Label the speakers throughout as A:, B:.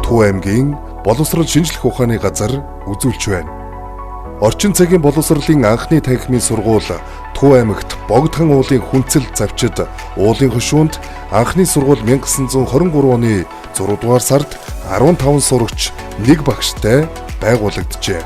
A: Төв аймгийн боловсрол шинжлэх ухааны газар үзүүлж байна. Орчин цагийн боловсролын анхны танхимын сургууль Төв аймагт Богдхан уулын хүнцэл завчид уулын хошуунд анхны сургууль 1923 оны 6 дугаар сард 15 сурагч нэг багштай байгуулагджээ.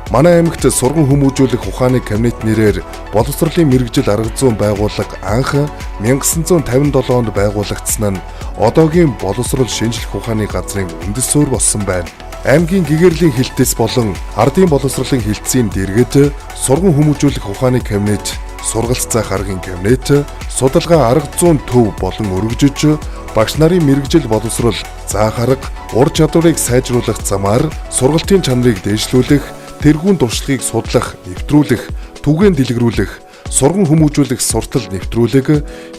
A: Манай аймагт сурган хүмүүжүүлэх ухааны кабинет нэрээр боловсролын мэргэжил арга зүйн байгууллага анх 1957 онд байгуулагдсан нь одоогийн боловсрол шинжлэх ухааны газрын үндэс суурь болсон байна. Аймгийн гэгэрлийн хэлтэс болон ардын боловсролын хэлтсийн дэргэд сурган хүмүүжүүлэх ухааны кабинет, сургалт заах аргын кабинет, судалгаа арга зүйн төв болон өргөжиж багш нарын мэргэжил боловсрол заах арга, ур чадварыг сайжруулах замаар сургалтын чанарыг дээшлүүлэх, тэргүүн туршлагыг судлах, нэвтрүүлэх, түгээн дэлгэрүүлэх, сурган хүмүүжүүлэх суртал нэвтрүүлэг,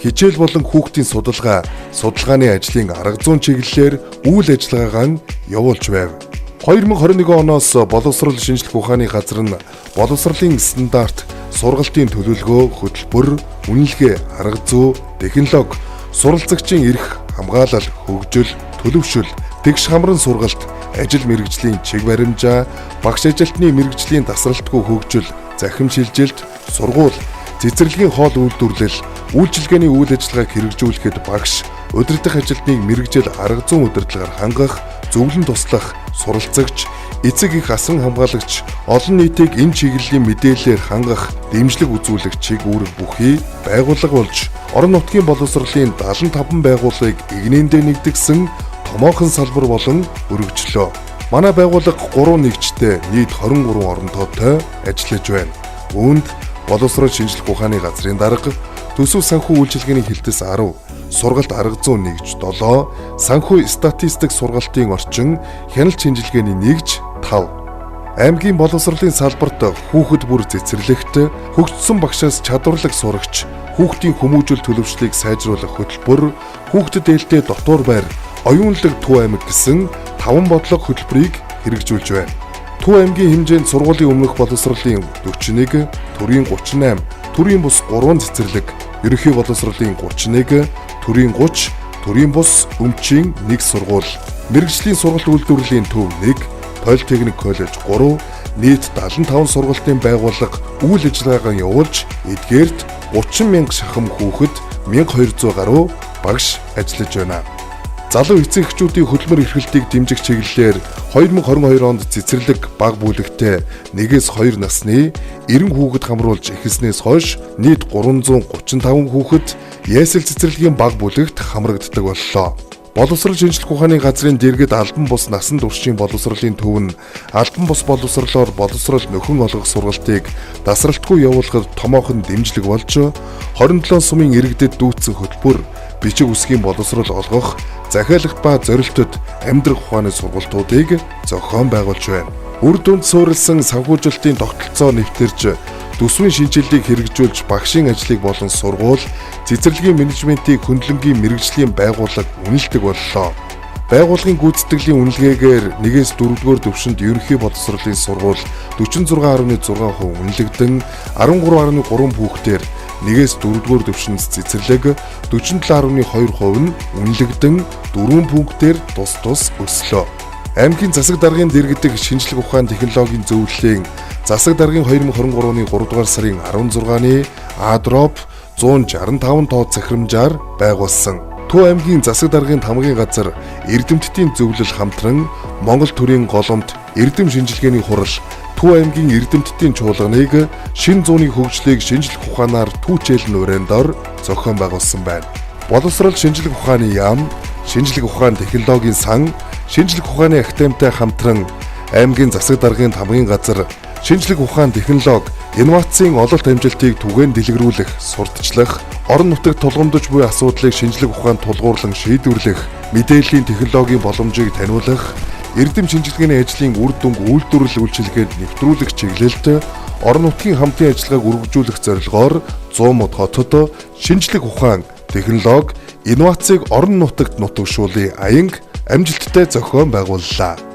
A: хичээл болон хүүхдийн судалгаа, судалгааны ажлын арга зүйн чиглэлээр үйл ажиллагаагаа явуулж байв. 2021 оноос боловсрол шинжлэх ухааны газар нь боловсролын стандарт, сургалтын төлөвлөгөө, хөтөлбөр, үнэлгээ, арга зүй, технологи, суралцагчийн эрх, хамгаалал, хөгжил, төлөвшөл, тэгш хамран сургалт, ажил мэргэжлийн чиг баримжаа, багш ажилтны мэргэжлийн тасралтгүй хөгжил, захим шилжилт, сургууль, цэцэрлэгийн хоол үйлдвэрлэл, үйлчилгээний үйл ажиллагааг хэрэгжүүлэхэд багш, удирдах ажилтныг мэргэжил арга зүйн удирдлагаар хангах, зөвлөн туслах, суралцагч, эцэг эх асан хамгаалагч олон нийтийг энэ чиглэлийн мэдээллээр хангах, дэмжлэг үзүүлэх чиг үүрэг бүхий байгууллага болж орон нутгийн боловсролын 75 байгууллагыг эгнээндээ нэгдгэсэн томоохон салбар болон өргөжлөө. Манай байгууллага 3 нэгжтэй нийт 23 орон тоотой ажиллаж байна. Үүнд боловсрол шинжлэх ухааны газрын дарга, төсөв санхүү үйлчилгээний хэлтэс 10, сургалт арга зүйн нэгж 7, санхүү статистик сургалтын орчин, хяналт шинжилгээний нэгж 5. Аймгийн боловсролын салбарт хүүхэд бүр цэцэрлэгт хөгжсөн багшаас чадварлаг сурагч, хүүхдийн хүмүүжил төлөвшлийг сайжруулах хөтөлбөр, хүүхдэд ээлтэй дотуур байр, оюунлаг Төв аймаг гэсэн 5 бодлого хөтөлбөрийг хэрэгжүүлж байна. Төв аймгийн хэмжээнд сургуулийн өмнөх боловсролын 41, төрийн 38, төрийн бус 3 цэцэрлэг, ерөнхий боловсролын 31, төрийн 30, төрийн бус өмчийн 1 сургууль, мэргэжлийн сургалт үйлдвэрлэлийн төв 1, политехник коллеж 3, нийт 75 сургалтын байгууллага үйл ажиллагаагаа явуулж эдгээрт 30 мянга шахам хүүхэд 1200 гаруй багш ажиллаж байна. Залуу эцэг эхчүүдийн хөдөлмөр эрхлэлтийг дэмжих чиглэлээр 2022 онд цэцэрлэг баг бүлэгтээ 1-ээс 2 насны 90 хүүхэд хамруулж эхэлснээс хойш нийт 335 хүүхэд ясэл цэцэрлэгийн баг бүлэгт хамрагддаг боллоо. Боловсрол шинжлэх ухааны газрын дэргэд албан бус насан туршийн боловсролын төв нь албан бус боловсролоор боловсрол нөхөн олгох сургалтыг дасралтгүй явуулахад томоохон дэмжлэг болж 27 сумын иргэдэд дүүцсэн хөтөлбөр, бичиг үсгийн боловсрол олгох, захиалгат ба зорилтод амьдрах ухааны сургалтуудыг зохион байгуулж байна. Үр дүнд суурилсан санхүүжилтийн тогтолцоо нэвтэрж төсвийн шинжилгээг хэрэгжүүлж багшийн ажлыг болон сургууль, цэцэрлэгийн менежментийг хөндлөнгийн мэргэжлийн байгууллага үнэлдэг боллоо. Байгууллагын гүйцэтгэлийн үнэлгээгээр 1-ээс 4-р түвшинд ерөнхий боловсролын сургууль 46.6% үнэлэгдэн 13.3 хүүхдээр 1-ээс 4-р түвшинд цэцэрлэг 47.2% нь үнэлэгдэн 4 пунктээр тус тус өслөө. Аймгийн засаг даргын дэргэдэх шинжлэх ухаан технологийн зөвлөлийн засаг даргын 2023 оны 3 дугаар сарын 16-ны А-дроп 165 тоо захирамжаар байгуулсан. Төв аймгийн засаг даргын тамгын газар эрдэмтдийн зөвлөл хамтран Монгол төрийн голомт эрдэм шинжилгээний хурал Төв аймгийн эрдэмтдийн чуулганыг шинэ зууны хөгжлийг шинжлэх ухаанаар түүчээлэн урайнд зохион байгуулсан байна. Боловсрол шинжлэх ухааны яам, шинжлэх ухаан технологийн сан, шинжлэх ухааны академитай хамтран аймгийн засаг даргын тамгын газар шинжлэх ухаан технологи инновацийн ололт амжилтыг түгээн дэлгэрүүлэх, сурталчлах, орон нутагт тулгамдж буй асуудлыг шинжлэх ухаанд тулгуурлан шийдвэрлэх, мэдээллийн технологийн боломжийг таниулах, эрдэм шинжилгээний ажлын үр дүнг үйлдвэрлэл үйлчилгээнд нэвтрүүлэх чиглэлд орон нутгийн хамтын ажиллагааг үргэлжлүүлэх зорилгоор 100 мод хотод шинжлэх ухаан, технологи, инновацийг орон нутагт нутагшуулъя аянг амжилттай зохион байгууллаа.